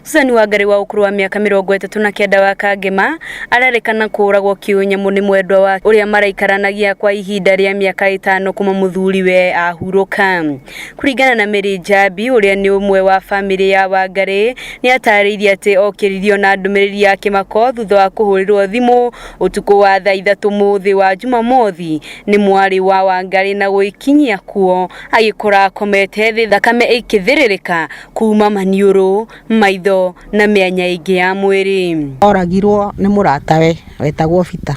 Susan Wangari wa ũkũrũ wa mĩaka 39 wa Kangema arerĩkana kũũragwo kĩũnyamũ nĩ mwendwa wake ũrĩa maraikaranagia kwa ihinda rĩa mĩaka 5 kuma mũthuriwe ahurũka. Kũringana na Mary Njambi ũrĩa nĩ ũmwe wa bamĩrĩ ya Wangari nĩ atarĩirie atĩ okĩririo na ndũmĩrĩri ya kĩmako thutha wa kũhũrĩrwo thimũ ũtukũ wa thaa 3 mũthĩ wa Jumamothi nĩ mwarĩ wa Wangari na gwĩkinyia kuo agĩkora akomete thĩ thakame ĩkĩthĩrĩrĩka kuma maniũrũ, maitho na mĩanya ĩngĩ ya mwĩrĩ. Oragirwo nĩ mũratawe wetagwo Peter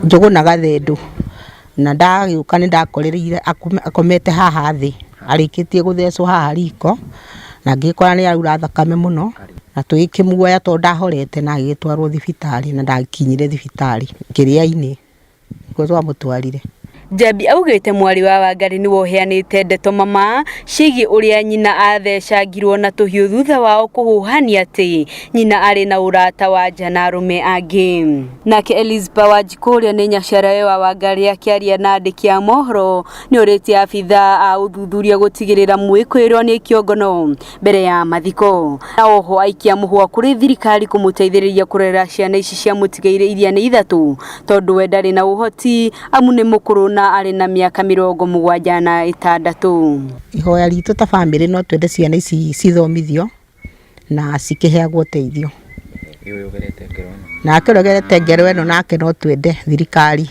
Njũgũna Gathendu na ndagĩũka nĩ ndakorereire akomete haha thĩ arĩkĩtie gũthecwo haha riko na ngĩkora nĩ araura thakame mũno na tũgĩkĩmuoya tondũ ndahorete na agĩgĩtwarwo thibitarĩ na ndakinyire thibitarĩ kĩrĩa-inĩ nĩkuo twamũtwarire. Njambi augĩte mwarĩ wa Wangari nĩwe ũheanĩte ndeto mama ciĩgiĩ ũrĩa nyina athecangirwo na tũhiũ thutha wao kũhuhania atĩ nyina arĩ na ũrata wa nja na arũme angĩ. Nake Elizabeth Wanjikũ ũrĩa nĩ nyaciarawe wa Wangari akĩaria na andĩki a mohoro nĩ orĩtie abithaa a ũthuthuria gũtigĩrĩra mwĩkũĩrwo nĩ aikio ngono mbere ya mathiko. Na oho aikia mũhwa kũrĩ thirikari kũmũteithĩrĩria kũrera ciana ici cia mũtigairĩ iria nĩ 3 tondũ we ndarĩ na ũhoti amu nĩ mũkũrũ na arĩ na mĩaka 76. Ihoya ritũ ta bamĩrĩ no twende ciana ici cithomithio na cikĩheagwo ũteithio. Nake ũrĩa ũgerete ngero ĩno nake no twende thirikari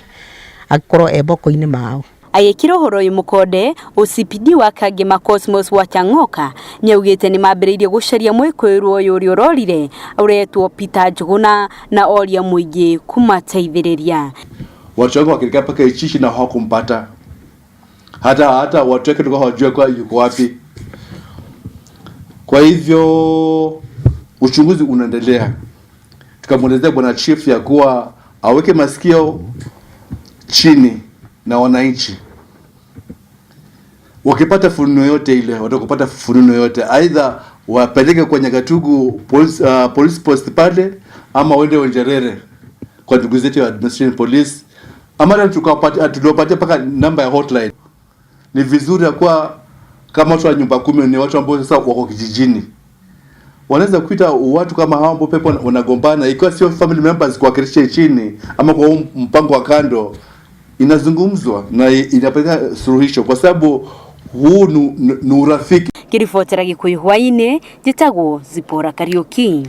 akorwo e moko-inĩ mao. Agĩkĩra ũhoro ũyũ mũkonde, OCPD wa Kangema Cosmos Wachang'oka nĩaugĩte nĩmambĩrĩirie gũcaria mwĩkũĩrwo ũyũ ũrĩa ũrorire ũretwo Peter Njũgũna na oria mũingĩ kũmateithĩrĩria. Watu wangu wakilikaa mpaka Ichishi na hawakumpata. Hata watu wake tulikuwa hawajui kwa yuko wapi. Kwa hivyo uchunguzi unaendelea. Tukamwelezea bwana chief ya kuwa aweke masikio chini na wananchi. Wakipata fununu yote ile, watakupata fununu yote, aidha wapeleke kwa Nyagatugu police post pale, ama waende Njerere kwa ndugu zetu wa administration police, ama hata tuliwapatia mpaka namba ya hotline. Ni vizuri ya kuwa kama watu wa nyumba 10 ni watu ambao sasa wako kijijini, wanaweza kuita watu kama hao ambao pepo wanagombana, ikiwa sio family members, kuwakilisha chini ama kwa mpango wa kando, inazungumzwa na inapeleka suluhisho, kwa sababu huu ni urafiki. Ngĩribotera Gĩkũyũ hwainĩ, njĩtagwo Zipporah Kariuki.